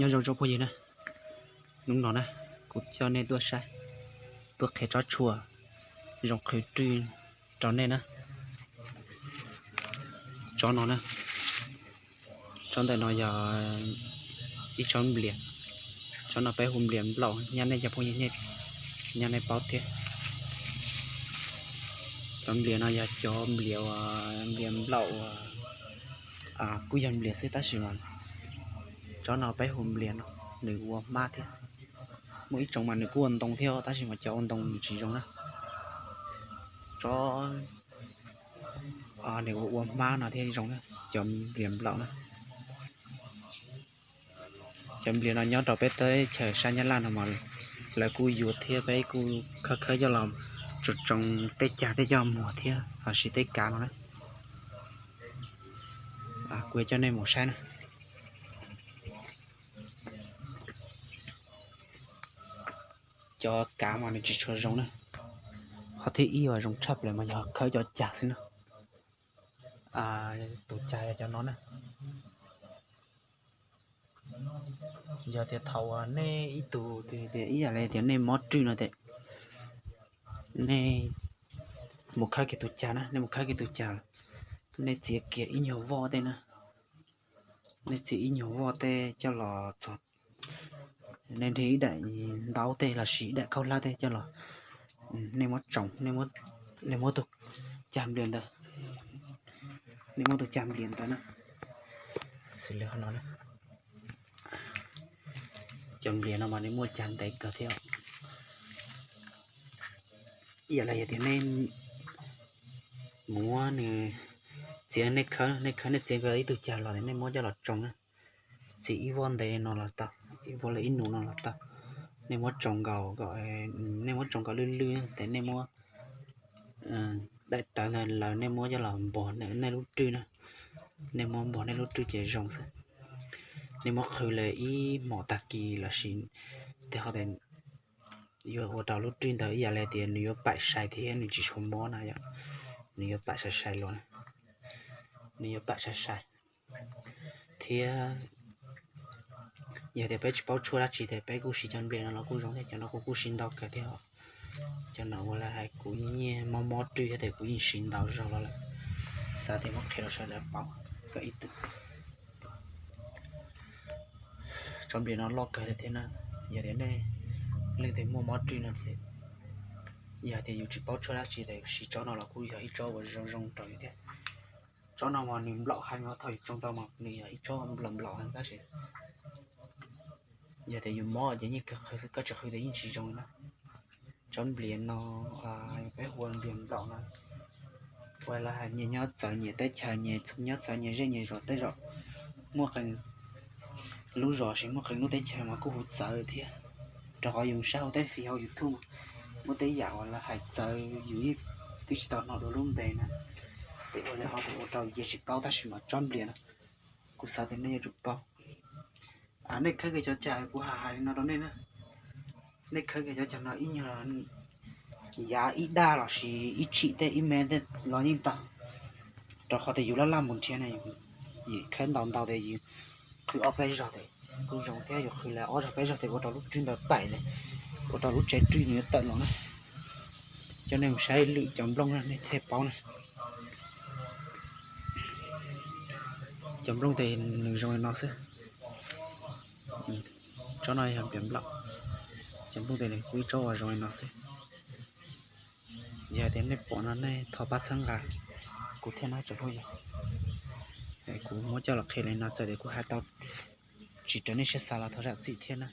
Nyob zoo tsoom phooj ywg na, hnub no na, kuv coj nej tuaj saib, tuaj qhia tsob tshuaj zoo qhwv rwj rau nej na. Tsob no na, tsob ntawm no yog ib tsob nplias. Tsob no peb hu nplias nplaum, nyab nej cov phooj ywg nyab nej paub thiab. Cov nplias no yog cov nplias, nplias nplaum, kuj yog nplias xwb tab sis mas tsob no peb hu nplias no, nws ua hmab thiab. Muaj ib tsoom mas nws kuj ua ntoo thiab tab sis mas cov ua ntoo nws tsis zoo na. Tsob nws ua, ua hmab no thiaj zoo na, cov nplias nplaum na. Cov nplias no nyob rau peb teb chaws sab Nyab Laj no mas lawv kuj yuav thiab peb kuj khawb khawb coj los tsoo tsoo tej cag tej coj muag thiab los sis tej kav no na. Kuv coj nej mus saib na. Cov kav mas nws tsis tshua zoo na. Qhov thib ib uas zoo tshaj plaws mas yog khawb cov cag xwb na. Tus cag yog cov no na. Yog tias thaum uas nej ib tug, ib yam li tias nej mob rwj no tes, nej mus khawb kiag tus cag na, nej mus khawb kiag tus cag, nej txiav kiag ib nyuag voj tej na, nej txiav ib nyuag voj tej coj los txog, nej nrhiav ib daim ntaub tej los sis ib daim khaub hlab tej coj los, nej muab tsoo, nej muab tus cag nplias ntawd, nej muab tus cag nplias ntawd na, xws li no, cov nplias no mas nws muaj cag ntev kawg thiab. Ib yam li yog tias nej muab nws txiav, nej khawb, nej khawb nej txiav kiag ib tug cag los nej muab coj los tsoo na, txiav ib voj ntev no los tau, ib voj li ib nus no los tau. Nej muab tsoo nkaus, nej muab tsoo nkaus lwj lwj tes nej muab daim tawv ntawd lawv, nej muab coj los npog nej lub rwj na, nej muab npog nej lub rwj ces zoo xwb. Nej muab qhwv li ib hmos tag kis los sis tej ho tes yuav ua rau lub rwj ntawd ib yam li tias nws yuav paim sai thiab nws tsis tshua mob na yom, nws yuav paim sai sai los, nws yuav paim sai sai thiab. Yog tias peb tsis paub tshuaj dab tsi tes peb kuj siv cov nplias no los kuj zoo thiab, cov no kuv kuj siv ntau kawg thiab. Cov no ua li hais kuv yeej mob mob rwj thiab tes kuv yeej siv ntau zog los lawm, xav tias muab qhia rau sawv daws paub kom ib tug. Tsob nplias no loj kawg thiab na, yog tias nej leej twg muaj mob rwj no ces, yog tias yus tsis paub tshuaj dab tsi tes siv tsob no los kuj yog ib tsob uas zoo zoo rau yus thiab. Tsob no mas nws nplaum heev, thaum yus tsoo tau mas nws yog ib tsob nplaum nplaum heev tab sis yog tias yus mob ces yeej kawg qhwv xwb, koj tsis qhwv tes yeej tsis zoo li na. Tsob nplias no peb hu ua nplias nplaum no, ua li hais nyias nyob txawv nyias teb chaws, nyias nyob txawv nyias zej nyias zos, tej zaum muaj qee lub zos sis muaj qee lub teb chaws mas kuj hu txawv thiab, rau qhov yus saib hauv tej fij hauv YouTube, muaj tej yam uas lawv hais txawv yus twb tsis tau hnov dua lub npe na. Ces ua li ho ua rau yus tsis paub tab sis mas tsob nplias no kuv xav tias nej yuav tsum paub. Nej khawb kiag cov cag kuv hais hais li no rau nej na, nej khawb kiag cov cag no ib nyuag yav ib daj los sis ib tshim tej ib me tej los yeej tau, rau qhov tias yus laj laj mus nrhiav ne, yus khawb ntau ntau tes yus qhwv ob peb zaug tes kuj zoo thiab, yus qhwv li ob zaug peb zaug tes ua rau lub rwj ntawd paim li, ua rau lub tsev rwj nws yuav tawm los na. Coj nej mus saib lwm cov nplooj nej thiaj paub na. Cov nplooj tes nws zoo li no xwb. Tsob no yog nplias nplaum, cov nplooj tes nws kuj ib tsob uas zoo li no xwb. Yog tias nej pom no nej thov pab txhawb nqa kuv thiab na tsoom phooj ywg. Kuv muab coj los qhia li no, txawm tias kuv hais tau tsis raws nej siab xav los thov zam txim thiab na.